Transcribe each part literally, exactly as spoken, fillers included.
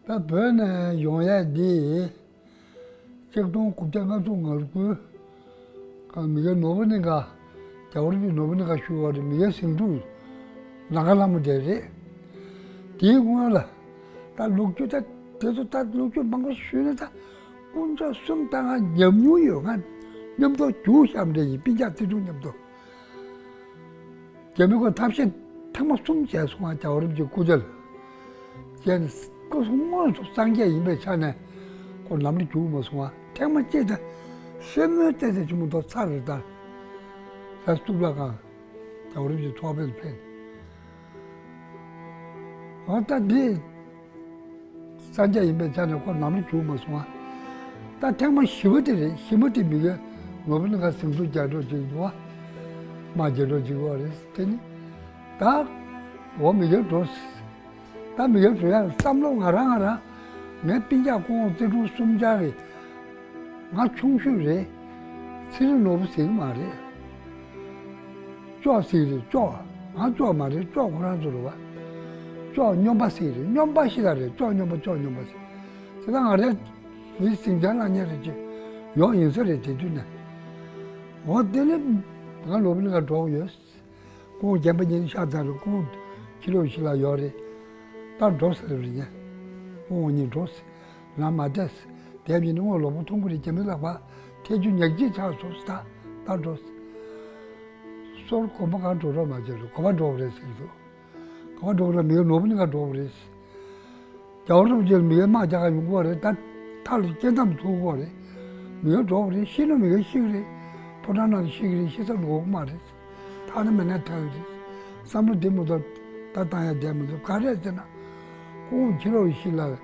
ད་བོད་ནས་ཡོང་ཡས་འདི་ཆིག་སྟོང་དགུ་བརྒྱ་ལྔ་བཅུ་ང་དགུ་ག་མི་རྒན་ནོར་བུ་གླིང་ག་རྒྱལ་བ་རིན་པོ་ཆེ་ནོར་བུ་གླིང་ག་བཞུགས་པ་རེད། མི་རྒན་ཟིང་འཁྲུག་ནམ་མཁའ་ལྷ་མོ་དེ་རེད། དེའི་སྔོན་ལ་ད་ལོ་རྒྱུས་ད་དེ་ཚོ་ད་ལོ་རྒྱུས་མང་པོ་ཞུས་ན་ད་དཀོན་མཆོག་གསུམ་ད་ང་ཉམས་མྱོང་ཡོད། ང་མཉམ་དུ་རྒྱུགས་བཤམས་འདྲ་ཡིན། སྤུན་ཀྱག་རྩེ་དྲུང་མཉམ་དུ། རྒྱ་མི་ཁོ་ཐབས་ཤེས་ཐེངས་མ་གསུམ་བྱས་སོང་ང་། རྒྱལ་བ་རིན་པོ་ཆེའི་སྐུ་ཚེ་ལ་བྱས་ནས་སྐུ་གཟུགས་དངོས་སུ་སངས་རྒྱས་ཡིན་པའི་ཆ་ནས་ཁོ་ལམ་ལ་རྒྱུགས་མ་སོང་ང་། ཐེངས་མ་གཅིག་ད་སེན་མོའི་རྩེ་རྩེ་ཆུ་མོ་མདོ་ཚར་རེ་ད་ལ་གཙུག་ལག་ཁང་རྒྱལ་བ་རིན་པོ་ཆེ་ཚོགས་དཔོན་ལ་ཕེབས། འོ་ད་འདི་སངས་རྒྱས་ཡིན་པའི་ཆ་ནས་ཁོ་ལམ་ལ་རྒྱུགས་མ་སོང་ང་། ད་ཐེངས་མ་བཞི་པ་དེ་རེད། བཞི་པ་དེ་མི་རྒན་ནོར་བུ་གླིང་ག་ཟིང་འཁྲུག་རྒྱག་འགྲོ་ཅིག་འདུག་བ། དམག་རྒྱག་འགྲོ་ཅིག་བ་རེད། དེ་ནི་ད་འོ་མི་རྒན་འགྲོ། ད་མི་རྒན་འགྲོ་ཡ་བསམ་བློ་ང་རང་ང་རང་། ངའི་སྤུན་ཀྱག་སྐུ་ངོ་རྩེ་དྲུང་གསུམ་ཆར་རེད། ང་ཆུང་ཤོས་རེད། ཚེ་རིང་ནོར་བུ་ཟེར་གི་མ་རེད། ཅོག་ཟེར་གི་རེད། ཅོག་ང་ཅོག་མ་རེད། ཅོག་ཁོ་རང་ཚོ་རེད་བ། ཅོག་སྨྱོན་པ་ཟེར་གི་རེད། སྨྱོན་པ་ཞིག་ལ་རེད། ཅོག་སྨྱོན་པ། ཅོག་སྨྱོན་པ་ཟེར། དེ་ལ་ང་རེད། མི་ཟིང་ཆ་ལ་ཉེ་རེད་ཅེས་ཡོང་ཡིན་ས་རེད། དེ་དུས་ནས། འོ་དེ་ནས་ང་ནོར་བུ་གླིང་ག་འགྲོ་གི་ཡོད། སྐུ་ངོ་རྒན་པ་ཉིན་ཤར་ཚར་རེད། སྐུ་ངོ་ཕྱི་ལོགས་ཤིག་ལ་ཡོད་རེད། ད་འགྲོ་ཟེར་རེད་ཉེ། སྐུ་ངོ་གཉིས་འགྲོ་ཟེར། ང་མ་བསྡད་ཟེར། དེབ་ཡིན་ན་སྔོན་ལོག་པ་མཐོང་གི་རེད། རྒྱ་མི་ལག་པ་ཐལ་རྒྱུ་ཉག་གཅིག་ཆགས་སོང་ཟེར། ད་ད་འགྲོ་ཟེར། སོར་གོམ་པ་གང་འགྲོ་རོགས་མ་བྱེད་རོགས། ག་པར་འགྲོ་གི་རེད་ཟེར་གྱི་འདུག་ག་པར་འགྲོ་གི་རེད། མི་ཡོད་ནོར་བུ་གླིང་ག་འགྲོ་གི་རེད་ཟེར། རྒྱལ་བ་རིན་པོ་ཆེ་ལ་མི་ཡོད་དམག་རྒྱག་ག་ཡོང་གི་རེད། ད་མཐའ་ལ་སྐྱེ་མཚམས་ཐུག་གི་རེད། མི་ཡོད་འགྲོ་གི་རེད། ཤི་ན་མི་ཡོད་ཤི་གི་རེད། ཕོ་བྲང་ནང་ལ་ཤི་གི་རེད། ཤི་ས་འགྲོ་གི་མ་རེད། ཐག་ནི་མེད་ན་ཐག་གི་རེད། བསམ་བློ་བདེ་མི་འདུག་ད་བཏང་ཡ་བསྡད་མི་འདུག་ག་རེ་ཟེར་ན། ཁོང་ཕྱི་ལོགས་ཤིག་ལ་ལྷ་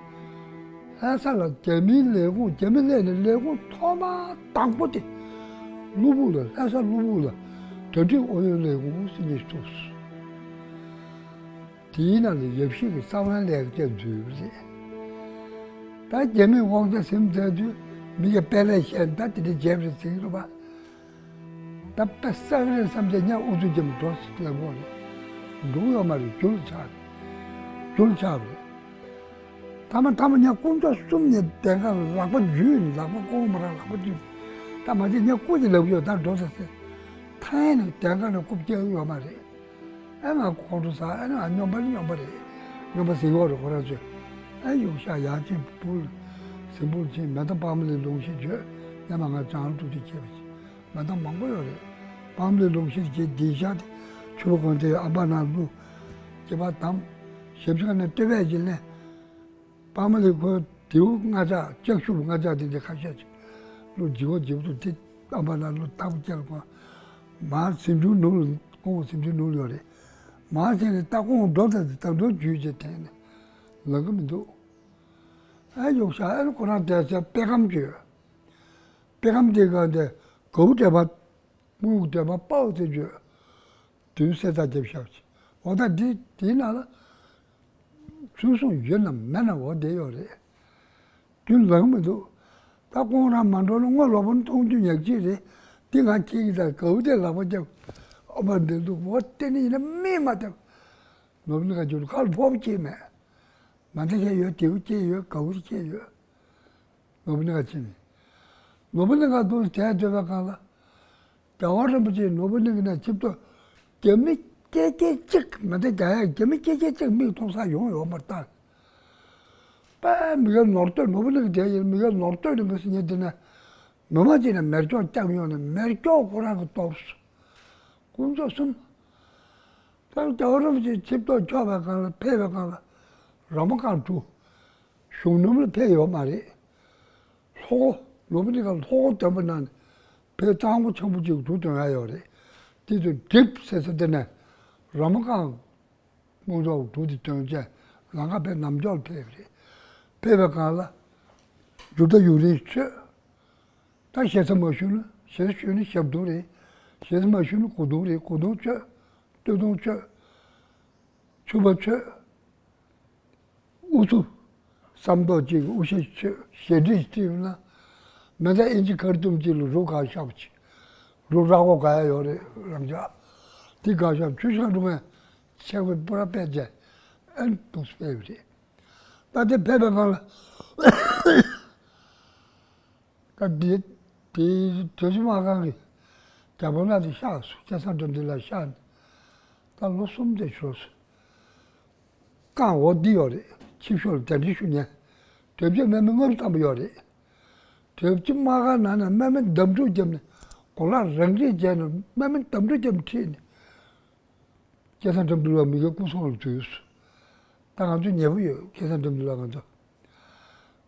ས་ལ་རྒྱ་མིའི་ལས་ཁུངས། རྒྱ་མི་སླེབས་ནས་ལས་ཁུངས་ཐོག་མ་དང་པོ་དེ་གློ་བུར་ལ། ལྷ་ས་གློ་བུར་ལ་གྲ་སྒྲིག་ཨུ་ཡོན་ལས་ཁུངས་ཟེར་མཁན་ཞིག་ཐུག་སོང་། དེའི་ནང་ལ་ཡབ་གཞིས་ཀྱི་གསང་བའི་ལས་ཀ་བྱས་འཛུལ་བ་རེད། ད་རྒྱ་མིས་དབང་ཆ་ཟིན་ཚར་དུས་མི་ཡ་དཔལ་ལས་བཤད། ད་དེ་འདྲ་བྱས་པ་རེད་ཟེར་གྱི་འདུག་པ། ད་དཔེ་བསགས་རེད་བསམ་བྱས་ཉག་ཨུ་ཚུགས་རྒྱབ་འགྲོ་ཟེར་ལབ་དགོས་རེད། འགྲོ་གི་ཡོད་མ་རེད། རྒྱུ་ལ་ཆགས་རེད། རྒྱུ་ལ་ཆགས་པ་རེད། མཐའ་མ་མཐའ་མ་ཉག་དཀོན་མཆོག་གསུམ་ནས་གདན་ཁ་ལ་ལག་པ་འཇུས། ལག་པ་ལྐོག་མ་རག་ལག་པ་འཇུས། ད་མ་བྱས་ཉག་སྐུ་ཅིག་ལབ་ཡོད། ད་འགྲོ་ཟེར་ཟེར། ཐང་ནས་གདན་ཁ་ནས་རྐུབ་བཀྱག་ཡོད་མ་རེད། ཨེ་ང་ཁོང་ཁྲོ་ཟ། ཨེ་ང་སྨྱོན་པ་ནི་སྨྱོན་པ་རེད། སྨྱོན་པ་ཟེར་ཡོད་རེད་ཁོ་རང་ཚོས། ཨེ་ཡོང་ཤག་ཡར་ཕྱིན་བུ་ལ་གཟིམ་སྤོ་ལ་ཕྱིན། མེ་ཏོག་པདྨ་ལའི་ལུང་བཞི་བརྗོད། ཉི་མ་ང་བྱང་དུ་དེ་ཁྱེད་པ་ཅིག་མེ་ཏོག་མང་པོ་ཡོད་རེད། པདྨ་ལའི་ལུང་བཞི་དེ་བརྗོད། འདི་ཤག་དེ་ཆུ་ལོ་གོན་དེ་ཨམ་བན་ནང་བླུགས། སྐྱེས་པ་དམ། ཞབས་ཕྱི་ཁ་ནས་སྟོད་པས་ཀྱི་ལན། པདྨ་ལའི་ཁོའི་དེའུ་ལྔ་ལྕགས། ལྕགས་ཤུབས་ལྔ་ལྕགས་དེ་འདྲ་ཁ་ཤས་ཅིག་བླུགས། ལྗིད་པོ་ལྗིད་པོ་འདུག་དེ་ཨམ་བན་ནང་བླུགས། ལྟག་པ་བཀྱག་ལ་གོན། མར་གཟིམ་ཆུང་ནུབ་ལ། སྐུ་ངོ་གཟིམ་ཆུང་ནུབ་ལ་ཡོད་རེད། མར་ཕྱིན་ནས་ད་སྐུ་ངོ་འགྲོ་ད་དེ་ད་འགྲོ་རྒྱུས་བྱས་དེ་ནས་ལབ་གི་མི་འདུག་ཨ་ཡོང་ཤག་ཨ་ནི་ཁོ་རང་བསྡད་ས་པད་ཁམས་བརྗོད། པད་ཁམས་དེ་ག་འདི་གའུ་འདྲེ་པ། དངུལ་འདྲེ་པ་དཔའ་བོ་དེ་བརྗོད། དུས་གསལ་ཐག་རྒྱབ་ཤག་ཅིག་འོ་ད་འདི་དེའི་ནང་ལ་ཚུལ་གསུང་ཡོད་ན་མེད་ན་འོ་བསྡད་ཡོད་རེད། རྒྱུ་ལངས་མི་འདུག་ད་ཁོང་རང་མ་འགྲོ་ན་སྔོན་ལོག་པ་མཐོང་རྒྱུ་ཉག་གཅིག་རེད། འདི་ང་ཁྱེད་ཀྱི་ད་གའུ་དེ་ལག་པ་རྒྱབ། ཨ་མ་འདི་འདུག་འོ་དེ་ནི་ཡིན་ན་མིག་མ་བལྟས། ནོར་བུ་གླིང་ག་འགྱོ་ལ་ཁ་ལ་ཕོར་པ་སྐྱེས་མེད། མ་འདི་ཁྱེད་ཡོད། དེའུ་སྐྱེས་ཡོད། གའུ་སྐྱེས་ཡོད། ནོར་བུ་གླིང་ག་ཕྱིན་ནས། ནོར་བུ་གླིང་ག་འདུག་དེ་སྡོད་པའི་སྒང་ལ། རྒྱལ་བ་རིན་པོ་ཆེ་ནོར་བུ་གླིང་གི་ནང་ཆིབས་ཐོ། རྒྱ་མི་སྐྱེས་སྐྱེས་གཅིག་མི་འདི་རྒྱ་ཡག་རྒྱ་མི་སྐྱེས་སྐྱེས་གཅིག་མིག་མཐོང་ས་ཡོང་ཡོད་མ་རེད་ད། དཔེ་མི་ཡོད་ནོར་སྟོད། ནོར་བུ་གླིང་གི་དེ་ཡིན་མི་ཡོད་ནོར་སྟོད་ནས་མི་སྲིད་ཉེ་དེ་ནས། མི་མ་གཅིག་ནས་མེ་སྒྱོགས་བརྐྱངས་ཡོང་ནས་མེ་སྒྱོགས་ཁོ་རང་གི་གཏོར་སོང་། དཀོན་མཆོག་གསུམ། ད་རྒྱལ་བ་རིན་པོ་ཆེ་ཆིབས་ཐོ་འཁྱོག་པའི་སྒང་ལ་ཕེབས་པའི་སྒང་ལ་ར་མོ་ཀང་གྲུ། གཞུང་ནུབ་ལ་ཕེབས་ཡོད་མ་རེད། ལྷོ་སྒོ། ནོར་བུ་གླིང་ག་ལྷོ་སྒོ་དོན་པོ་ནང་ནས་ཕེབས། གཙང་པོ་ཆེན་པོ་གཅིག་གྲུ་འདོན་ཡ་ཡོད་རེད། དེ་ཚོ་འགྲིབ་ཟེར་ས་དེ་ནས་ར་མོ་ཀང་དཀོན་མཆོག་གྲུ་དེ་འདོན་བྱས་ལམ་ཁ་ཕེབས། ནམ་ཕྱོགས་ལ་ཕེབས་རེད། ཕེབས་པའི་སྒང་ལ་ཇུ་ཏ་ཡུ་རིན་མཆོད། ད་ཞེ་ས་མ་ཞུ་ན། ཞེ་ས་ཞུ་ན་ཞབས་དུང་རེད། ཞེ་ས་མ་ཞུ་ན་གོས་ཐུང་རེད། གོས་ཐུང་མཆོད། སྟོད་ཐུང་མཆོད། ཕྱུ་པ་མཆོད། དབུ་ཚུགས་སམ་མདོག་གཅིག་གི་དབུ་ཞྭ་མཆོད། ཞལ་འདྲིས་བསྟན་ན། མེ་མདའ་ཨིན་ཅི་ཁར་ཐུམ་གཅིག་ལ་རུ་ག་ཤབ་ཅིག་རུ་ར་གོ་ག་ཡ་ཡོད་རེད་རང་ཅག་དེ་ག་ཤབ། ཆུ་ཤང་སྒྲོལ་མས་ཆེག་པའི་པུ་ར་པད་ཅེ་ཨན་དུ་སྤེལ་བ་རེད། ད་དེ་ཕེབས་པའི་སྒང་ལ། ད་འདི་དེ་དོལ་སྤྱི་དམག་ཁང་གི་རྒྱ་དཔོན་ལགས་དེ་གཤེགས་སོང་། སྐལ་བཟང་དགྲ་འདུལ་ལགས་གཤེགས་ནས། ད་ལོ་གསུམ་དེ་ཤོར་སོང་། རྐང་འོག་འདི་ཡོད་རེད། ཆིབས་ཞབས་ལ་གདན་འདྲེན་ཞུ་མཁན། དོལ་སྤྱི་དམག་མི་ལྔ་བཅུ་ཙམ་པ་ཡོད་རེད། དོལ་སྤྱི་དམག་ཁང་ནང་ནས་དམག་མི་འདེམས་སྒྲུག་བརྒྱབ་ནས། གོ་ལག་རང་འཁྲིད་བྱས་ནས་དམག་མི་འདེམས་སྒྲུག་བརྒྱབ་ཁྲིད་ནས། སྐལ་བཟང་དགྲ་འདུལ་ལགས་མི་སྒེར་སྐུ་སྲུང་ལ་འཛུལ་སོང་། ད་ང་ཚོ་ཉེ་པོ་ཡོད། སྐལ་བཟང་དགྲ་འདུལ་ལགས་ང་ཚོ།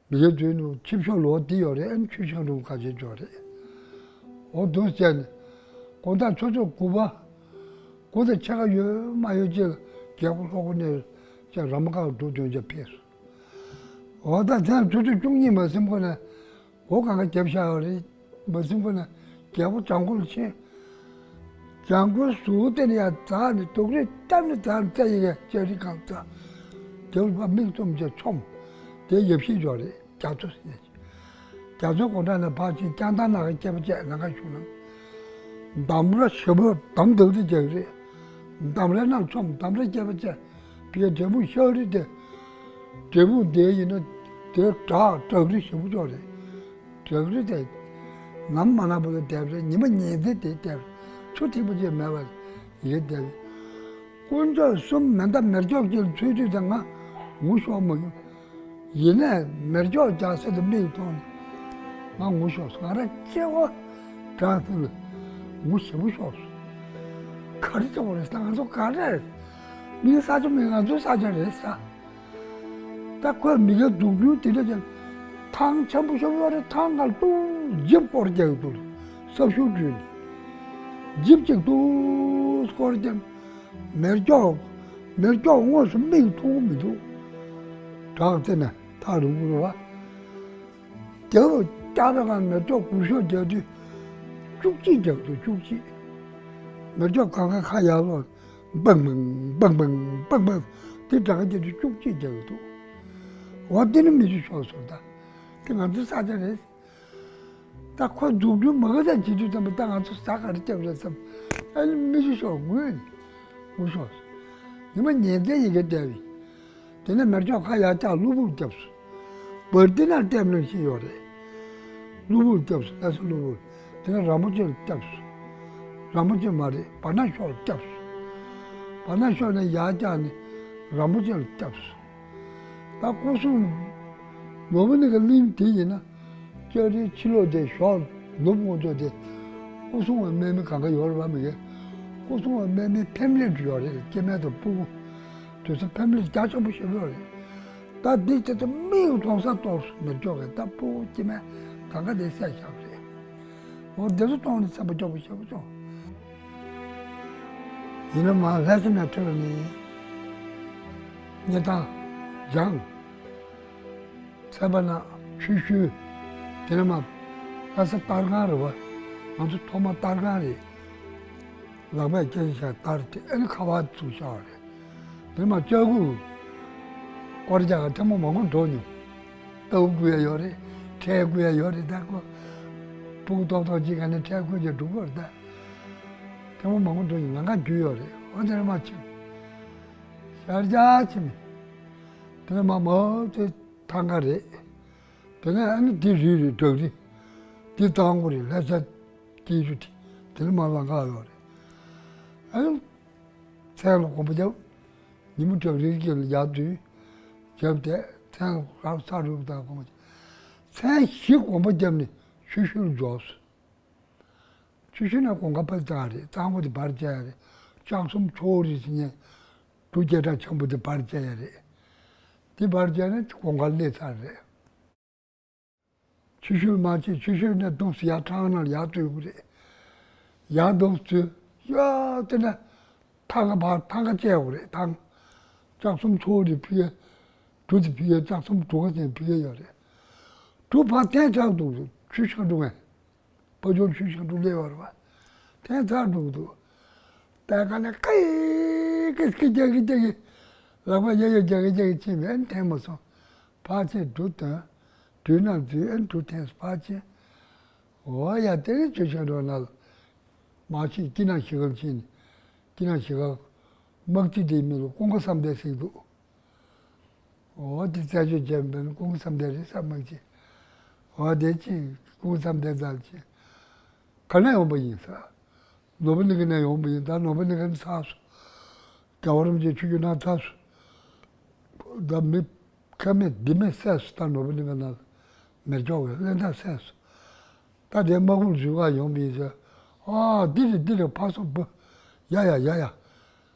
མི་སྒེར་འཛུལ་ནས་ཆིབས་ཞབས་ལོག་འདི་ཡོད་རེད། ཨ་ནི་ཆོས་ཞང་དྲུང་ཁ་ཆེ་འཇོག་རེད། འོ་འདུག་བྱས་ནས། དགོང་དག་ཆུ་ཚོད་དགུ་པ། དགུ་དང་ཕྱེད་ཀ་ཡོད་མ་ཡོད་ཅིག་ལ་རྒྱལ་པོ་ལྷོ་སྒོ་ནས་ཅིག་ར་མོ་ཁ་འགྲོ་དོན་ཆ་ཕེབས་སོང་། འོ་ད་མཚན་ཆུ་ཚོད་བཅུ་གཉིས་མ་ཟིན་གོང་ནས། སྒོ་གང་ག་བརྒྱབ་བཞག་ཡོད་རེད། མ་ཟིན་གོང་ནས་རྒྱལ་པོ་བྱང་སྒོ་ལ་ཕྱིན། བྱང་སྒོའི་ཟུར་དེ་ནས་ཡར་འཛེགས་ནས་སྡུག་རུས་བཏབ་ནས་འཛེགས་ནས་རྩྭ་ཡི་གེ་ལྕགས་རི་སྒང་འཛེགས། རྒྱལ་པོ་ཕར་མིག་བཙུམ་བྱས་མཆོངས། དེ་ཡབ་གཞིས་ཡོད་རེད། རྒྱ་མཚོ་ཟེར། རྒྱ་མཚོའི་སྒོ་འགྲམ་ནས་ཕར་ཕྱིན། ལྕགས་ཐང་ནང་གི་སྐྱེས་པ་བཅས་ལམ་ཁ་ཞུགས་གནང་། འདམ་ར་ཞེ་པོ་འདམ་དག་དེ་རྒྱག་རེད། འདམ་རའི་ནང་མཆོངས། འདམ་རའི་སྐྱེས་པ་བཅས། ཕ་གིའི་འབྲས་སྤུངས་ཤག་རི་དེ། འབྲས་སྤུངས་དེ་ཡིན་ན་དེ་བྲག་བྲག་རི་ཞེ་པོ་ཅིག་རེད། བྲག་རི་དེ་ནམ་མ་ནམ་བར་དུ་བསྡད་པ་རེད། ཉི་མ་ཉལ་ཚེ་དེ་བསྡད་པ་རེད། ཆུ་ཐིགས་པ་ཅིག་མེད་པར་ཡར་བསྡད་པ་རེད། དཀོན་མཆོག་གསུམ་མེ་མདའ་མེ་སྒྱོགས་ཀྱིས་འཚོས་དུས་ཙམ་ང་ངུ་ཤོར་མ་མྱོང་། ཡིན་ནའི་མེ་སྒྱོགས་རྒྱག་ས་དེ་མིག་མཐོང་ནས་ང་ངུ་ཤོར་སོང་། ང་རང་སྐྱེ་བ་གྲངས་ཐུང་ལ་ངུ་ཞེ་པོ་ཤོར་སོང་། ག་རེ་བྱེད་དགོས་རེད་ཟེར། ང་ཚོ་ག་རེ་རེད། མིའི་ས་ཆ་མིན། ང་ཚོའི་ས་ཆ་རེད་ཟེར། ད་ཁོས་མི་སྒེར་འཛུགས་སྐྲུན་དེ་འདྲ་བྱས། ཐང་ཆེན་པོ་ཞིག་ཡོད་རེད། ཐང་སྒང་ལ་ཏུ་ཇིབ་སྐོར་རྒྱག་གི་འདུག་ས་ཤུགས་བསྐྲུན་ནས་ཇིབ་ཅིག་ཏུ་སྐོར་རྒྱབ། མེ་སྒྱོགས། མེ་སྒྱོགས་དངོས་སུ་མིག་མཐོང་མི་འདུག་བྲག་དེ་ནས་ཐག་རིང་པོ་རེད་བ། རྒྱབ་ལ་བཀྱགས་པའི་སྒང་མེ་སྒྱོགས་སྒུར་ཤོག་རྒྱག་དུས་བཅུ་གཅིག་རྒྱག་འདུག་བཅུ་གཅིག་མེ་སྒྱོགས་གང་ག་ཁ་ཡར་ལོག་སྦང་སྦང་སྦང་སྦང་སྦང་སྦང་། དེ་གྲངས་ཀ་བརྒྱབ་དུས་བཅུ་གཅིག་རྒྱག་གི་འདུག་འོ་དེ་ནི་མི་ཚོ་ཤོར་སོང་། ད་དེ་ང་ཚོའི་ས་ཆ་རེད། ད་ཁོ་འཛུགས་སྐྲུན་མ་ག་ཚད་བྱེད་དུས་ཙམ་པ། ད་ང་ཚོ་ཟ་ག་རེ་བརྒྱབ་རེད་བསམ། ཨ་ནི་མི་ཚོ་ཤོར། ངུས་ནས་ངུ་ཤོར་སོང་། ཉི་མ་ཉལ་ཚེ་ཡི་གེ་བསྡད་པ་ཡིན། དེ་ནས་མེ་སྒྱོགས་ཁ་ཡར་བཀྱགས། གློ་བུར་བརྒྱབ་སོང་། བར་དེ་ན་ལྟེབ་ནང་བཞིན་ཡོད་རེད། གློ་བུར་བརྒྱབ་སོང་། ལྷ་ས་གློ་བུར། དེ་ནས་ར་མོ་ཆེ་ལ་བརྒྱབ་སོང་། ར་མོ་ཆེ་མ་རེད། བར་སྣང་ཤོག་ལ་བརྒྱབ་སོང་། བར་སྣང་ཤོག་ནས་ཡར་བཀྱགས་ནས་ར་མོ་ཆེ་ལ་བརྒྱབ་སོང་། ད་སྐུ་སྲུང་ནོར་བུ་གླིང་གི་གླིང་དེ་ཡིན་ན། ལྕགས་རིའི་ཕྱི་ལོགས་དེ་ཞོགས་ནུབ་སྔོན་ཚོ་དེ། སྐུ་སྲུང་བའི་དམག་མི་གང་ག་ཡོད་རེད་པ། མི་སྒེར། སྐུ་སྲུང་བའི་དམག་མི་ཕེམ་ལེབ་ཡོད་རེད། སྐྱེ་དམན་དང་ཕྲུ་གུ། དེ་ཚོ་ཕེམ་ལེབ་རྒྱ་ཆེན་པོ་ཞེ་པོ་ཡོད་རེད། ད་འདི་དེ་ཚོ་མིག་མཐོང་སར་གཏོར་སོང་། མེ་སྒྱོགས་ཀྱིས། ད་ཕྲུ་གུ་སྐྱེ་དམན་གང་ག་དེ་བསད་བཞག་པ་རེད། འོ་དེ་ཚོ་མཐོང་ནས་སེམས་པ་སྐྱོ་པོ་ཞེ་པོ་བྱུང་། ཡིན་ན་མ་ལྷ་ས་ནས་ཐོན་ནས་སྙེ་ཐང་། འཇང་། ཚལ་པ་ན། ཆུ་ཤུལ། དེ་ནས་མར་ལྷ་ས་སྟར་ཁང་རེད་བ། ང་ཚོ་ཐོག་མ་སྟར་ཁང་རེད། ལག་པས་སྐྱེལ་བཞག་སྟར་དེ། ཨ་ནི་ཁ་པར་བཙུགས་བཞག་པ་རེད། དེ་ནས་མར་ལྕགས་སྒོར་སྐོར་རྒྱག་ག་ཐེངས་མ་མང་པོ་འགྲོ་མྱོང་། ལྟ་བ་བསྐུར་ཡ་ཡོད་རེད། ཁྲལ་བསྐུར་ཡ་ཡོད་རེད། ད་ཁོ་ཕྲུ་གུ་ཏོག་ཏོག་ཅིག་ག་ནས་ཁྲལ་བསྐུར་བྱས་འགྲོ་གི་ཡོད་རེད། ད་ཐེངས་མ་མང་པོ་འགྲོ་མྱོང་། ལམ་ཁ་རྒྱུས་ཡོད་རེད། འོ་དེ་ནས་མར་ཕྱིན། ཤར་རྒྱག་ཕྱིན། དེ་ནས་མར་མར་དེ་ཐང་ག་རེད། དེ་ནས་ཨ་ནི་འདི་རི་རེད། བྲག་རི། འདི་རྩང་སྒོ་རེད། ལྷ་ས་སྐྱིད་རུ་དེ། དེ་ནས་མར་ལམ་ཁ་ཡོད་རེད། ཨ་ནི་མཚན་ལ་དགོན་པ་བརྒྱབ། ཉིན་མོ་བྲག་རིའི་དཀྱིལ་ལ་ཡར་འཛུལ། བརྒྱབ་བསྡད། མཚན་ལ་རབ་ས་རུབ་དང་དགོན་པ། མཚན་བཞི་དགོན་པ་བརྒྱབ་ནས་ཆུ་ཤུལ་ལ་འབྱོར་སོང་། ཆུ་ཤུལ་ནས་གོང་ཁ་ཕར་བཏང་རེད། གཙང་པོ་དེ་བར་བཅད་ཡ་རེད། ལྕགས་གསུམ་ཆུ་བོ་རི་ཟེར་མཁན་གྲུ་རྒྱལ་ཕྲག་ཆེན་པོ་དེ་བར་བཅད་ཡ་རེད། དེ་བར་བཅད་ནས་གོང་ཁ་སླེབས་ཚར་རེད། ཆུ་ཤུལ་མ་ཕྱིན། ཆུ་ཤུལ་ནས་འདུག་སེ་ཡར་འཕྲང་ནང་ལ་ཡར་འཛུལ་དགོས་རེད། ཡར་འདུག་སེ་འཛུལ། ཡ་དེ་ནས་ཐང་ག་ཕར་ཐང་ག་བཅད་དགོས་རེད། ཐང་། ལྕགས་གསུམ་ཆུ་བོ་རི་ཕ་གིར། གྲུ་དེ་ཕ་གིར། ལྕགས་གསུམ་གྲུ་ཁ་ཅན་ཕ་གིར་ཡོད་རེད། གྲུ་ཕར་འཐེན་ཚར་འདུག་ཆུ་ཤུལ་འགྲོ་མཁན། ཕ་ཇོ་ཆུ་ཤུལ་འགྲོ་སླེབས་པ་རེད་པ། འཐེན་ཚར་འདུག་འདུག་ད་ག་ནས་ཀི་ཀི་ཀི་རྒྱག་གི་རྒྱག་གི། ལག་པ་ཡ་ཡ་རྒྱག་གི་རྒྱག་གི་ཕྱིན་པས། ཨ་ནི་འཐེན་མ་སོང་། ཕར་ཕྱིན། གྲུ་བཏོན། གྲུའི་ནང་འཛུལ། ཨ་ནི་གྲུ་འཐེན། ཕར་ཕྱིན། འོ་ཡ། དེ་ནས་ཆུ་ཤུལ་འགྲོ་ནང་ལ་མར་ཕྱིན། སྐྱིད་སྣང་གཞིས་ཀ་ལ་ཕྱིན། སྐྱིད་སྣང་གཞིས་ཀ་དམག་སྤྱི་དེའི་མིང་ལ་ཀུན་དགའ་བསམ་གཏན་ཟེར་གྱི་འདུག་འོ་དེ་རྩད་གཅོད་བྱས་པ་ཡིན་ན་སྐུ་ངོ་མཚམས་སྡེ་རེད་ས་མ་གཅིག་འོ་དེ་གཅིག་སྐུ་ངོ་མཚམས་སྡེ་ཙལ་གཅིག་ག་ནས་ཡོང་པ་ཡིན་ས། ནོར་བུ་གླིང་ག་ནས་ཡོང་པ་ཡིན། ད་ནོར་བུ་གླིང་ག་ནས་ཚར་སོང་། རྒྱལ་བ་རིན་པོ་ཆེ་ཆོས་བརྒྱུད་ནང་ཚར་སོང་། ད་མི་ཁ་མེད་ལྡེ་མེད་བསད་སོང་། ད་ནོར་བུ་གླིང་ག་ནང་མེར་འཇོག་བའི་གླེན་རྟགས་བསད་སོང་། ད་དེ་དམག་དཔུང་འཛུལ་ག་ཡོང་པ་ཡིན་ཟེར། ཨ་འདི་རེད་འདི་རེད་ཕར་སོང་བུ། ཡ་ཡ་ཡ་ཡ།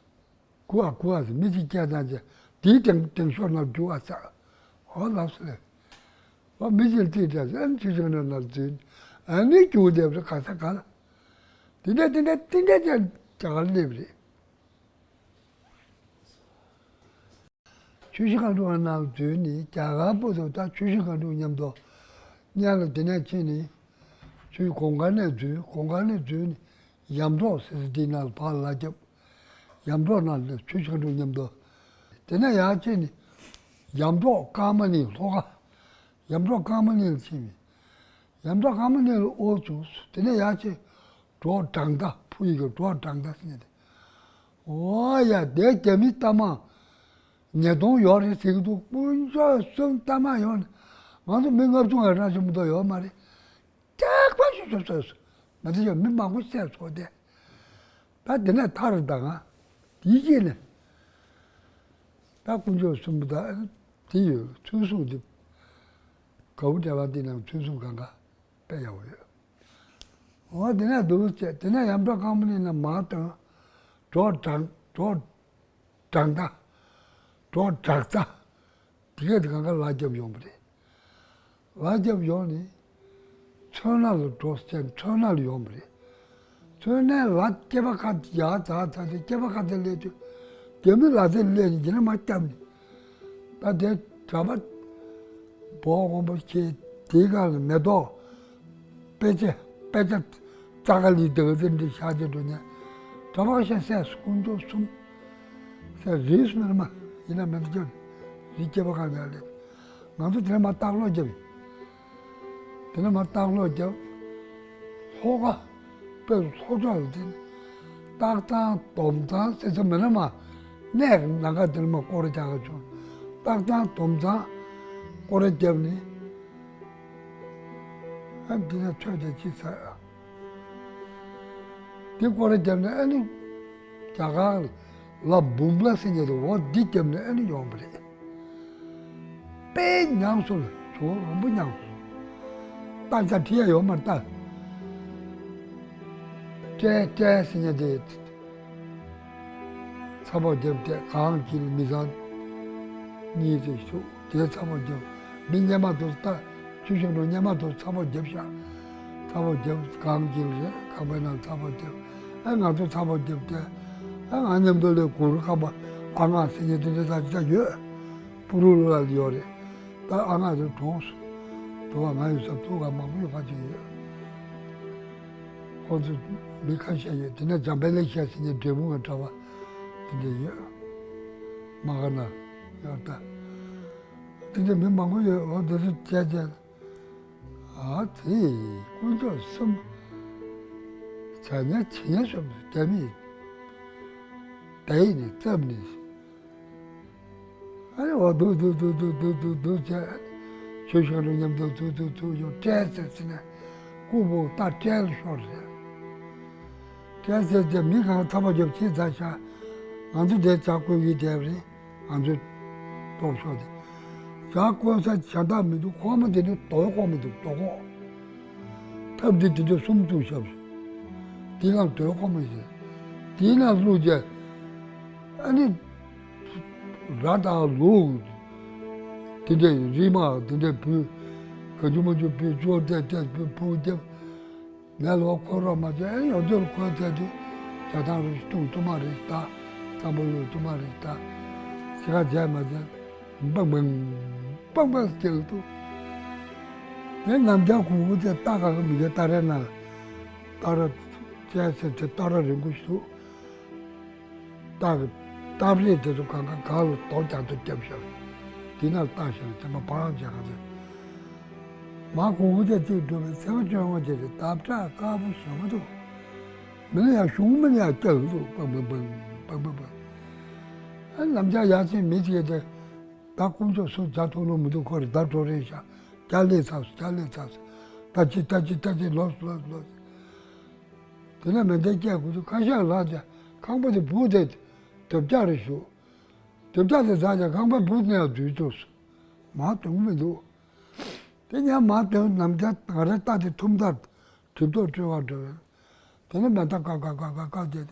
སྒུག་ཨ་སྒུག་ཨ་ཟེར་མི་གཅིག་སྐད་བཏང་རྗེས་དེའི་སྟེང་སྟེང་ཤོག་ནང་རྒྱུག་ཨ་ཚ། ཨོ་ལགས་སོ་ལེ། ཨོ་མི་གཅིག་རྩིས་སྤྲད་ཟེར་ཨ་ནི་ཆུ་ཤིང་རོ་ནང་འཛུལ། ཨ་ནི་རྒྱུག་བསྡད་པ་རེད་ག་ས་ག་ལ། དེ་འདྲ་དེ་འདྲ་དེ་འདྲ་ཅན་རྒྱ་གར་སླེབས་རེད། ཆུ་བཞི་སྒང་དྲུག་ནང་འཛུལ་ནས་རྒྱ་གར་བར་དུ་ད་ཆུ་བཞི་སྒང་དྲུག་མཉམ་དུ་གཉལ་ལ་དེ་ནས་ཕྱིན་ནས་ཆུ་བཞི་གོང་དཀར་ནས་འཛུལ། གོང་དཀར་ནས་འཛུལ་ནས་ཡམ་འབྲོག་ཟེར་ས་དེའི་ནང་ལ་ཕར་ལ་བརྒྱབ། ཡམ་འབྲོག་ནང་ལ་ཆུ་བཞི་སྒང་དྲུག་མཉམ་དུ། དེ་ནས་ཡར་ཕྱིན་ནས་ཡམ་འབྲོག་ཀརྨ་གླིང་ལྷོ་ཁ། ཡམ་འབྲོག་ཀརྨ་གླིང་ལ་ཕྱིན་ནས་ཡམ་འབྲོག་ཀརྨ་གླིང་ལ་དབོར་བཅུག་དེ་ནས་ཡར་ཕྱིན། འབྲོག་བྲག་མདའ། ཕུ་ཡི་གི་འབྲོག་བྲག་མདའ་ཟེར་མཁན་དེ། འོ་ཡ་དེ་རྒྱ་མི་གཏའ་མ་ཉིས་སྟོང་ཡོད་རེད་ཟེར་གི་འདུག་དཀོན་མཆོག་གསུམ་གཏའ་མ་ཡོད་ནི། ང་ཚོ་མི་ལྔ་བཅུ་ང་རང་ཞིག་མི་གཏོགས་ཡོད་མ་རེད། ཐེག་པ་ཞིག་ཚོ་ཚོས་སོ། ང་ཚོ་ཡང་མི་མང་པོ་བསད་སོང་སྟེ། ད་དེ་ནས་ཐར་ད་ང་དེའི་རྗེས་ནས་ད་དཀོན་མཆོག་གསུམ་པོ་ད་དེ་ཡོད་ཚུལ་གསུང་དེ། གའུ་འབྲེལ་བ་འདི་ནང་ཚུལ་གསུང་གང་ག་དཔེ་ཡག་པོ་ཡོད། འོ་དེ་ནས་འདུག་བྱས་དེ་ནས་ཡམ་བྲག་ཀརྨ་གླིང་ནས་མར་ཐོན། འབྲོག་བྲག་འབྲོག་བྲག་མདའ། འབྲོག་བྲག་རྩ། དེ་གས་དེ་གང་ག་ལ་རྒྱབ་ཡོང་པ་རེད། ལ་རྒྱབ་ཡོང་ནས་མཚོ་སྣ་ལ་འགྲོ་ཟེར་མཚོ་སྣ་ལ་ཡོང་པ་རེད། མཚོ་སྣའི་ལ་སྐྱེས་པ་ཁ་ཡར་འཛེགས་ཚར་དུས་སྐྱེས་པ་ཁ་དེ་སླེབས་དུས་རྒྱ་མི་ལ་དེ་སླེབས་ནས་ཡིན་ན་མ་བསྐྱབས་ནས། ད་དེ་གྲྭ་པ་བོ་དབང་པོ་ཆེ་དེའི་སྒང་ལ་མེ་ཏོག་དཔེ་ཆ་དཔེ་ཆ་རྩ་ཁ་ལི་དེ་ག་ཚོད་འདི་ཤར་ཅིག་འགྲོ་ཉན། གྲྭ་པ་ཤ་ཟས་དཀོན་མཆོག་གསུམ་ཟས་རིས་མེད་མ་ཡིན་ན་མེད་ཀྱང་རིས་སྐྱེས་པ་གང་ཡང་ལེགས། ང་ཚོ་དེ་ནས་མར་ལྟག་ལོག་རྒྱབ། དེ་ནས་མར་ལྟག་ལོག་རྒྱབ། ལྷོ་ཁ། དཔེ་ལྷོ་ཕྱོགས་ལ་དེ་ནས་སྟག་ཚང་དོམ་ཚང་ཟེར་ས་མེད་ན་མ། གནས་ནང་ཁ་དེར་མ་སྐོར་རྒྱག་ག་བྱུང་། སྟག་ཚང་དོམ་ཚང་སྐོར་ར་བརྒྱབ་ནས། ཨ་འདི་ན་ཆོས་དེ་ཅི་ཚར། དེ་སྐོར་ར་བརྒྱབ་ནས་ཨ་ནི། རྒྱ་གར་ལ་འབུམ་ལ་ཟེར་མཁན་དེ་འོ་འདི་བརྒྱབ་ནས་ཨ་ནི་ཡོང་བ་རེད། དཔེ་ཉམས་སོང་ལ་ཇོ་རོང་པོ་ཉམས་སོང་། ད་ཆ་ཁྲི་ཡ་ཡོད་མ་རེད་ད། སྤྲེལ་སྤྲེལ་ཟེར་མཁན་དེ། ཚ་པོ་རྒྱབ་སྟེ་གངས་དཀྱིལ་མི་ཚང་གཉིས་ཙམ་བཞུགས་དེ་ཚ་པོ་རྒྱབ། མི་སྙེ་མ་དུ་ལྟ་ཆུ་ཤིང་དུ་སྙེ་མ་དུ་ཚ་པོ་རྒྱབ་ཤག་ཚ་པོ་རྒྱབ་གངས་དཀྱིལ་རེད་ཁང་པའི་ནང་ཚ་པོ་རྒྱབ། ཨེ་ང་ཚོ་ཚ་པོ་རྒྱབ་སྟེ། ཨེ་ང་མཉམ་དུ་ལས་གུར་ཁང་པ་ཨ་ང་ཟེར་མཁན་དེ་འདྲ་ད་ཅི་ད་ཡོད། ཕུ་རུ་ལ་ཡོད་རེད། ད་ཨ་ང་ཚོ་གྲོངས་སོང་། དུ་བ་ང་ཡོད་ས་ཐུག་ག་མང་པོ་ཡོད་ཁ་ཅིག་ཡོད། ཁོ་ཚོ་མི་ཁ་ཤས་ཡོད་དེ་ནས་འཇམ་དཔལ་ལེགས་བཤད་ཟེར་མཁན་འབྲས་སྤུངས་ཀྱི་གྲྭ་པ་དེ་འདྲ་ཡོད། མ་ག་ན་ཡོད་ད། དེ་འདྲ་མི་མང་པོ་ཡོད་འོ་དེ་ཚོ་བྱས་བྱས། ཨ་དེ་དཀོན་མཆོག་གསུམ། བྱ་ཉ་བྱེད་ཉ་གསུམ་རྒྱ་མིས་ད་ཡིན་ནས་བརྩམས་ནས། ཨ་ནི་འོ་འདུག་འདུག་འདུག་འདུག་འདུག་འདུག་འདུག་བྱས། ཆོས་ཤོག་རུ་མཉམ་དུ་འདུག་འདུག་འདུག་ཡོང་སྤྲད་ཟེར་ཟེར་ནས་སྐུ་བོ་རྟ་སྤྲད་ལ་ཤོར་ཟེར། སྤྲད་ཟེར་ཏེ་མི་གང་ཚ་པོ་རྒྱབ་ཁྱི་ཚ་ཤ། ང་ཚོ་དེ་ཇ་བསྐོལ་གྱི་བསྡད་པ་རེད། ང་ཚོ་ལྟོགས་ཤོར་ཏེ། ཇ་བསྐོལ་ས་ཞྭ་འདག་མི་འདུག་ཁོག་མ་དེ་ནི་རྡོ་ཁོག་མ་འདུག་རྡོ་ཁོག་ཐབ་དེ་དེ་འདྲ་གསུམ་བཙུགས་བཞག་སོང་། དེ་ལ་རྡོའི་ཁོག་མ་ཟེར། དེ་ན་བླུགས་རྗེས། ཨ་ནི། ར་དང་ལུག་དེ་འདྲའི་རིལ་མ་དེ་འདྲའི་ཕུལ། ག་ཅུ་མ་ཅུ་ཕུལ་ཅོ་ཏེ་ཏེ་ཕུལ་ཕུལ་རྒྱབ། ནས་ལོག་ཁོ་རོགས་མ་བྱས་ཨེ་ཡོང་དུས་ཁོའི་ཚད་དུས་ཇ་ཐང་རེ་བཏུང་བཏུང་མ་རེ་ད། རྩམ་པ་བླུགས་བཏུང་མ་རེ་ད། ཅི་ག་བྱས་མ་བྱས། སྦང་སྦང་སྦང་སྦང་སྐྱེལ་འདུག་དེ་ནམ་རྒྱང་གུང་གུ་དེ་རྟ་ག་གི་མི་ག་རྟ་རེ་ན། རྟ་ར་བཅས་ཟེར་དེ་རྟ་ར་རིང་པོ་ཞིག་འདུག་རྟ་གི་སྟབས་རེས་དེ་ཚོ་གང་ག་ག་ལ་རྡོ་རྒྱག་ཏུ་བརྒྱབ་ཤག་དེ་ན་རྟ་ཞིག་དེ་མ་བང་བྱས་ག་ཚོད། མ་གུང་གུ་དེ་གཅིག་འགྲོ་བའི་ཚེ་བ་སྐྱོན་བ་དེ་རེད་སྟབས་བྲག་དཀར་པོ་ཞོན་གི་འདུག་མི་ལ་ཡང་གཞུང་མི་ལ་ཡང་སྐྱག་གི་འདུག་སྦང་སྦང་སྦང་སྦང་སྦང་སྦང་། ཨ་ནམ་རྒྱང་ཡར་ཕྱིན་མི་གཅིག་དེ། ད་དཀོན་མཆོག་སུ་བྱ་ཐུབ་ནོ་མི་འདུག་ཁོ་རེ་ད་འགྲོ་རེད་ཤག་རྒྱ་ལས་ཚར་སོང་རྒྱ་ལས་ཚར་སོང་། ད་ཅི་ད་ཅི་ད་ཅི་ལོས་ལོས་ལོས། དེ་ནས་མེ་མདའི་སྐད་གོ་དུས་ཁ་ཤགས་ལངས་ཏེ་ཁང་པ་དེ་སྦུག་དེ་དེབ་ཆག་རེ་ཞུ། དེབ་ཆག་དེ་ཟ་ཀྱང་ཁང་པ་སྦུག་ནས་ཡང་འཛུལ་ཐུབ་སོང་། མ་གཏོང་མི་འདུག་དེ་ཉག་མ་དོན་ནམ་རྒྱ་ང་རའི་རྟ་དེ་ཐུམ་ཐག་གྲིབ་ཐོག་བཀྲོལ་བར་འགྲོ་བས། དེ་ནས་མེ་མདའ་ཀ་ཀ་ཀ་ཀ་ཀ་བྱས་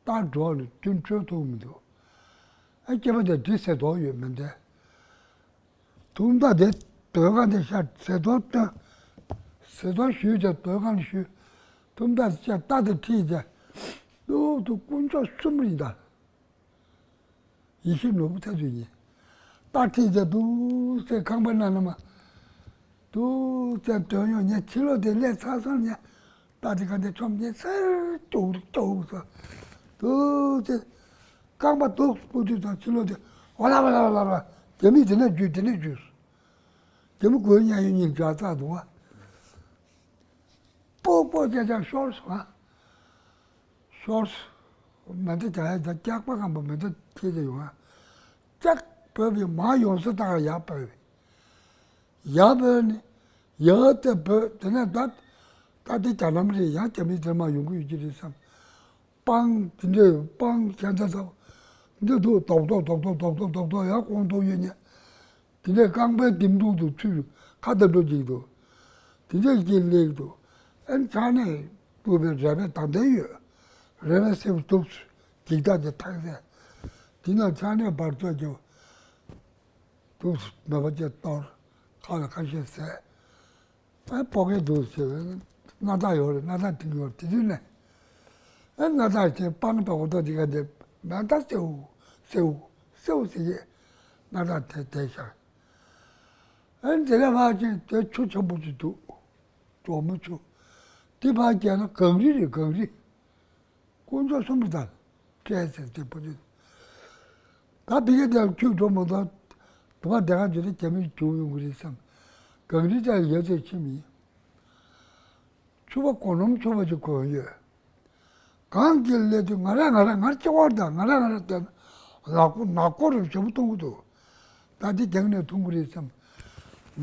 ཏེ་རྟ་འགྲོ་ནས་ཐུན་བཀྲོལ་ཐུབ་མི་འདུག་ཨ་སྐྱེས་པ་དེ་འདི་ཟས་དོག་ཡོད་མེ་མདའི་ཐུམ་ཐག་དེ་སྡོད་ཁང་དེ་ཤར་ཟས་དོག་སྟོན། ཟས་དོག་ཞུས་བྱས་སྡོད་ཁང་ལ་ཞུས། ཐུམ་ཐག་ཅེས་རྟ་དེ་ཁྲིད་བྱས་ཏུག་ཏུ་དཀོན་མཆོག་གསུམ་རེད་ད། ཡེ་ཤེས་ནོར་བུ་ཐེབས་ཚུལ་གཉིས། རྟ་ཁྲིད་བྱས་འདུག་སེ་ཁང་པའི་ནང་ན་མ། འདུག་སེ་དོན་ཡོང་ཉེ་ཕྱི་ལོགས་དེ་སླེབས་ཚར་སོང་ཉེ། རྟ་དེ་ག་འདྲ་ཆོམ་ཉེ་སེར་ཀྱོག་ཀྱོག་སོང་། འདུག་སེ་ཁང་པ་འདུག་སྤོ་དུས་དང་ཕྱི་ལོགས་དེ་ཝ་ལ་ཝ་ལ་ཝ་ལ་ཝ་ལ། རྒྱ་མི་དེ་ནས་རྒྱུས་དེ་ནས་རྒྱུས། རྒྱ་མི་གོས་ཉ་ཡོད་ཉིན་འཇག་ཚག་འདུག་བ། སྤོ་སྤོ་ཅག་ཅག་ཤོར་སོང་ཨ། ཤོར། མེ་མདའ་རྒྱག་ཡ་ད་སྐྱག་པ་ཁང་པ་མེ་མདའ་ཁྱེར་ཏེ་ཡོང་ཨ། ལྕག་བོད་པའི་མ་ཡོང་ས་ད་ག་ཡར་བོད་པའི། ཡར་བོད་ནི། ཡར་ཏེ་བོད་དེ་ནས་ད། ད་དེ་རྒྱ་ནམ་རེད་ཡང་རྒྱ་མི་དེར་མ་ཡོང་གི་ཡོད་ཀྱི་རེད་བསམ། སྤང་དེ་འདྲས་སྤང་ཁྱད་མཚར་ཚ་བོ། འདི་འདུག་རྡོག་རྡོག་རྡོག་རྡོག་རྡོག་རྡོག་རྡོག་རྡོག་ཡར་ཁོང་རྡོག་ཡོད་ཉེ། དེ་ནས་རྐང་པའི་ལྡེམ་འདུག་ཏུ་ཚུད་ཁ་ད་འགྲོ་གཅིག་འདུག་དེ་འདྲས་ཀྱི་ལེགས་འདུག་ཨན་ཆ་ནས་སྤུ་བའི་རལ་པའི་དང་ལྡན་ཡོད། རལ་པའི་སེར་པོ་འདུག་འཇིག་ཐག་གི་ཐག་ཟེར། དེ་ན་ཆ་ནས་བར་ཚོད་ཀྱི་འདུག་མེ་བ་ཅན་གཏོར། ཁ་ལ་ཁ་ཤས་ཟས། ཨ་སྤོ་གས་འདུག་ཟེར་བས་སྣ་ཐག་ཡོད་རེད། སྣ་ཐག་ཐིག་ཡོད་དེ་དུས་ནས་ཨ་སྣ་ཐག་ཅན་སྤང་དོག་དོག་དེ་ག་དེ་མེ་མདའ་སེའུ་སེའུ་སེའུ་ཟེར་གྱི་སྣ་ཐག་དེ་དེ་ཤར། ཨ་དེ་ལས་ཕར་ཅིག་དེ་ཆུ་ཆེན་པོ་ཅིག་འདུག་གྲོག་མོ་ཆུ། དེ་ཕར་བརྒལ་ན་གངས་རི་རེད་གངས་རི། དཀོན་མཆོག་གསུམ་གྱི་དང་། བཀྲས་ཟེར་ཏེ་པོ་ཏི། ད་བི་གེ་དེར་ཁྱོད་འགྲོ་མ་ཐག་དུ་བ་དེ་ག་འཇུ་དེ་རྒྱ་མི་བྱུང་ཡོང་གི་རེད་བསམ། གངས་རི་ཅག་ཡོད་ཚད་ཁྱིམ་ཡིན། ཕྱུ་པ་གོ་ནོམ་ཕྱུ་པ་ཅིག་གོན་ཡོད། གངས་ཀྱི་ལས་དུ་ང་ར་ང་ར་ང་གཅིག་པོ་དང་ང་ར་ང་ར་བལྟས་ན་ནག་པོ་ནག་པོ་རུ་ཞེ་པོ་གཏོང་གི་འདུག་ད་དེ་རྒྱང་ནས་མཐོང་གི་རེད་བསམ།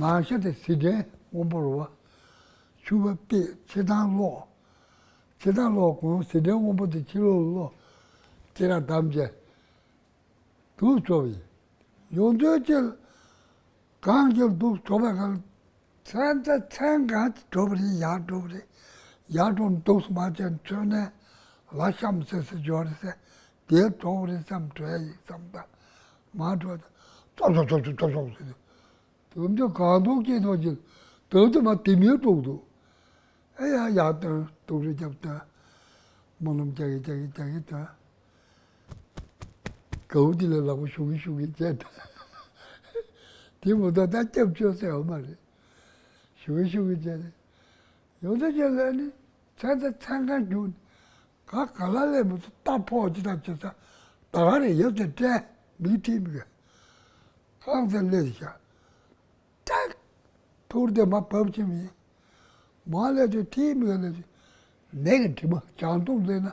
ནང་ཤ་དེ་ཟི་ལྡན་དབང་པོ་རུ་བ། ཕྱུ་པ་པས་ཕྱི་ཐང་སློག་ཕྱི་ཐང་སློག་གོང་ཟི་ལྡན་དབང་པོ་དེ་ཕྱི་ལོགས་ལ་སློག་ཁྱེད་རང་བདམས་བྱས། དུག་བྱོ་བའི་ཡོང་དུས་ཅིག་གང་ཅིག་དུག་བྱོ་བའི་ཁར་མཚན་ཚེ་མཚན་གང་ཅིག་འགྲོ་བ་རེད། ཡར་འགྲོ་བ་རེད། ཡར་འགྲོ་ནས་དུག་སུ་མ་བྱས་མཚོན་ནས་ལ་གཤམ་སེ་སེ་འབྱོར་རེད་ཟེར། དེར་འགྲོ་བ་རེད་བསམ་འགྲོ་ཡ་ཡིན་བསམ་ད་མ་འགྲོ་ད་ཙོག་ཙོག་ཙོག་ཙོག་ཙོག་ཙོག་ཟེར། དུམ་དུ་གང་དུ་སྐྱེས་ཐོག་ཅིག་དུམ་དུ་མ་དེ་མིར་འགྲོ་འདུག་ཨེ་ཡ་ཡར་བཏོན་དུག་རེ་རྒྱབ་བཏོན། སྨོན་ལམ་རྒྱག་གི་རྒྱག་གི་རྒྱག་གི་བཏོན། གའུ་དེ་ལ་ལག་པ་ཞུ་གི་ཞུ་གི་བྱས་ཏེ། དེ་མོ་ད་ད་སྐྱབས་བཅོལ་ཟེར་བ་མ་རེད། ཞུ་གི་ཞུ་གི་བྱས་ཏེ། ཡོང་ཚེ་ཅན་ལ་ནི་ཚན་ཚ་ཚན་ཁ་རྒྱུག་ག་ག་ལ་ལས་མི་ཚོ་རྟ་ཕོག་ཅི་ད་ཅི་ད་ད་ག་རེ་ཡོད་ཚེ་སྤྲད་མིག་ཁྲིད་མི་ག་གང་ཚེ་ལས་ཤ། ཏག་ཐུར་དེ་མ་བབས་ཀྱི་མིན། མ་ལས་དེ་ཐིག་མི་ལས་དེ། མེ་གི་དྲི་མ་བྱང་ཐུང་ལས་ན།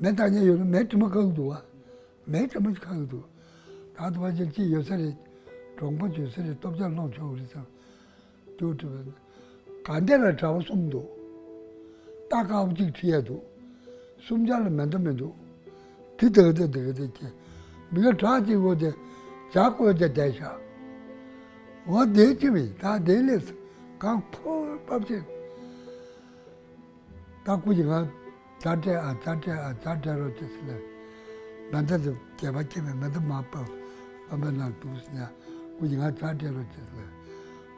མེ་ལྟ་ཉེ་ཡོད་ན་མེ་དྲི་མ་གང་འདུག་བ། མེ་དྲི་མ་གང་འདུག་ད་དུ་བ་ཅན་ཅི་ཡོད་ས་རེད། གྲོང་པ་ཡོད་ས་རེད། སྟོབས་ཆ་སློང་ཆོག་རེད་བསམ། དུ་དྲི་བ་ནི། ག་འདྲ་ལ་གྲྭ་པ་གསུམ་འདུག་རྟ་དཀར་པོ་གཅིག་ཁྲིད་ཡས་འདུག་གསུམ་ཆར་ལ་མེ་མདའ་མི་འདུག་དེ་དག་དེ་དག་དེ་ཁྱེད་མི་ཁ་གྲགས་ཅིག་འོ་དེ་ཇག་བཀོལ་ཏེ་བསྡད་ཤག་འོ་དེ་ཅི་བས་ད་དེ་ལས་གང་ཕོ་བབ་ཅིག་ད་སྐུ་ཅིག་ང་ཇག་སྤྲད་ཨ་ཇག་སྤྲད་ཨ་ཇག་སྤྲད་རོགས་ཅེས་ཟེར་ལས། མེ་མདའ་དེ་སྐྱེས་པ་སྐྱེས་མེད་མེ་མདའ་མ་བབ་པམ་པའི་ནང་འདུག་ཟེར་ཡ་སྐུ་ཅིག་ང་ཇག་སྤྲད་རོགས་ཅེས་ཟེར་ལས།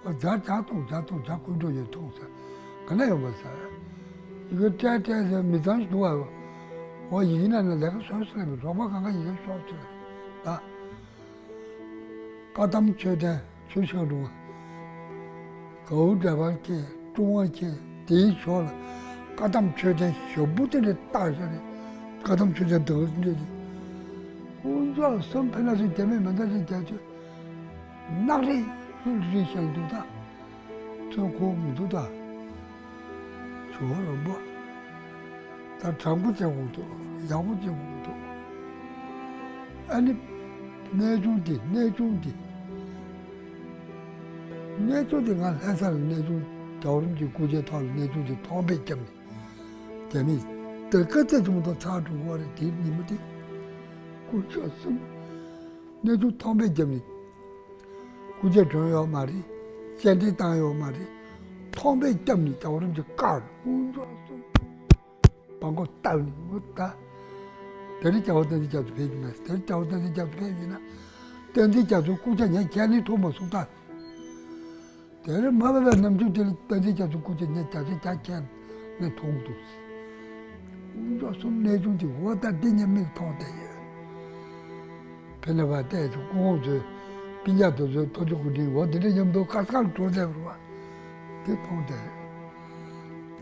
ཨོ་ཇག་ཇག་གཏོང་ཇག་གཏོང་ཇག་ཀུན་འགྲོ་ཡོད་མཐོང་ས་ག་ན་ཡོང་བ་ས། ཡི་གེ་སྤྲད་སྤྲད་ཟེར་མི་ཚང་ཞིག་འདུག་བ། ཨོ་ཡི་གེ་ནང་ན་ལས་ཀ་བཟོ་ཟེར་ལས་མི་རོགས་པ་གང་ག་ཡི་གེ་ཤོག་ཟེར་ལས་ད། བཀའ་གདམས་མཆོད་རྟེན་ཆོས་ཤག་འགྲོ་བ། གའུ་འདྲ་པར་ཁྱེད་ཀྲུང་བ་ཁྱེད་དེའི་ཞོར་ལ་བཀའ་གདམས་མཆོད་རྟེན་ཞབས་པུ་དེ་འདྲ་བཏགས་ཤག་ནས་བཀའ་གདམས་མཆོད་རྟེན་དག་འདྲ་དེ། དཀོན་མཆོག་གསུམ་ཕན་ན་སུ་རྒྱ་མི་མེ་མདའ་ཞིག་རྒྱ་ཆོས། ནག་རིལ་རིལ་རིལ་ཞིག་འདུག་ད། ཚོན་ཁུག་མི་འདུག་ད། ཇོ་བོ་རིན་པོ། ད་དྲང་པོ་བྱེད་དགོས་འདུག་ཡག་པོ་བྱེད་དགོས་འདུག་ཨ་ནི། གནས་ཆུང་དེ་གནས་ཆུང་དེ། གནས་ཆུང་དེ་ང་ལྷ་ས་ལ་གནས་ཆུང་རྒྱལ་བ་རིན་པོ་ཆེའི་སྐུ་ཕྱྭའི་ཐོག་ལ་གནས་ཆུང་དེ་ཐོག་པས་བརྒྱབ་ནས་རྒྱ་མིས་དེ་ཀ་ཙེ་ཆུང་མ་གཏོགས་ཚར་འགྲོ་གི་རེད། དེ་ཉིན་མོ་དེ་སྐུ་ཕྱྭ་གསུམ་གནས་ཆུང་ཐོག་པས་བརྒྱབ་ནས་སྐུ་ཕྱྭ་གྲོངས་ཡོད་མ་རེད། སྤྱན་འདྲེན་བཏང་ཡོད་མ་རེད། ཐོག་པས་བརྒྱབ་ནས་རྒྱལ་བ་རིན་པོ་ཆེ་བཀག་དཀོན་མཆོག་གསུམ། བང་མགོ་བཏགས་ནས་ངུ་ད། དེ་རིང་རྒྱལ་བ་བསྟན་འཛིན་རྒྱ་མཚོ་ཕེབས་ཀྱི་མེད། དེ་རིང་རྒྱལ་བ་བསྟན་འཛིན་རྒྱ་མཚོ་ཕེབས་ཡིན་ན། བསྟན་འཛིན་རྒྱ་མཚོའི་སྐུ་ཕྱྭ་ངས་ཁས་ལེན་ཐུབ་མ་སོང་ད། དེ་རིང་མ་ཕེབས་པའི་ནམ་རྒྱུན་དེ་ལ་བསྟན་འཛིན་རྒྱ་མཚོའི་སྐུ་ཕྱྭ་ངས་བརྒྱ་ཆ་བརྒྱ་ཁས་ལེན་ཐུབ་འདུག། དཀོན་མཆོག་གསུམ་གནས་ཆུང་དེ་འོ་ད་འདི་ཉིད་མིག་མཐོང་བསྡད་ཡོད། ཕེབས་ནས་བལྟས་ཚེ་སྐུ་ངོ་ཚོས་སྤུན་ཀྱག་དེ་ཚོའི་ཐུགས་རྗེ་སྐུ་དྲིན་འོ་དེ་འདྲ་མཉམ་དུ་ཁ་ཁར་འགྲོ་བསྡད་པ་རེད་བ། དེ་མཐོང་སྟེ།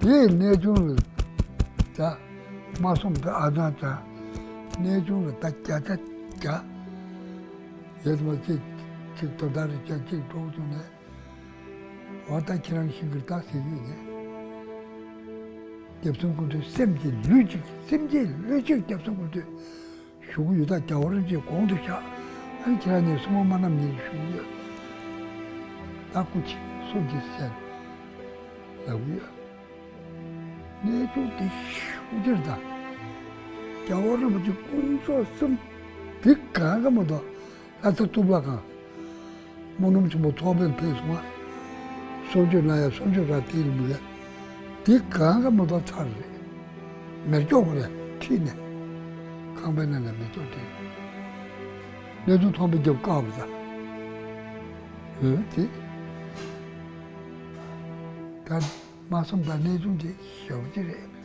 དེས་གནས་ཆུང་ལ་ད་མ་སོང་པའི་ཨ་ཙང་ཙང་། གནས་ཆུང་ལ་ད་བརྒྱ་ཆ་བརྒྱ། ཡོད་མ་གཅིག་གཅིག་དོ་ཟླ་རེ་བྱས་གཅིག་འགྲོ་བྱུང་ནས། འོ་ད་ཁྱེད་རང་ཤི་གིར་ད་ཟེར་ཡོད་ནས། རྒྱབ་གསུམ་སྐུ་མདུན་སེམས་ཀྱི་ལུས་གཅིག་སེམས་ཀྱི་ལུས་གཅིག་རྒྱབ་གསུམ་སྐུ་མདུན་བཞུགས་ཀྱི་ཡོད། ད་རྒྱལ་བ་རིན་པོ་ཆེ་གོང་དུ་བཞག་ཨ་ནི་ཁྱེད་རང་གཉིས་སྲུང་མ་མ་ནམ་གཉིས་ལ་བཞུགས་ཀྱི་ཡོད། ད་སྐུ་མཁྱེན་སྲུང་མཁྱེན་ཟེར་ལབ་ཀྱི་ཡོད། གནས་ཆུང་དེ་ཤུགས་ཆེར་དང་། རྒྱལ་བ་རིན་པོ་ཆེ་དཀོན་མཆོག་གསུམ་དེ་གང་ག་མ་གཏོགས། ལྷ་ས་གཙུག་ལག་ཁང་། སྨོན་ལམ་ཆེན་མོ་ཚོགས་པས་ཕེབས་སོང་བ། གསོལ་མཆོད་གནང་ཡ་གསོལ་མཆོད་ར་དེ་ཡིན་མི་ག་དེ་གང་ག་མ་གཏོགས་ཚར་རེད། མེར་སྐྱོག་རེ་ཁྲིད་ནས། ཁང་པའི་ནང་ལ་མེ་ཏོག་བྲིས། གནས་ཆུང་ཐོག་པས་བརྒྱབ་བཀག་པ་དང་། འོ་དེ། ད་མ་སོང་ད་གནས་ཆུང་དེ་ཞེ་པོ་ཅིག་རེད།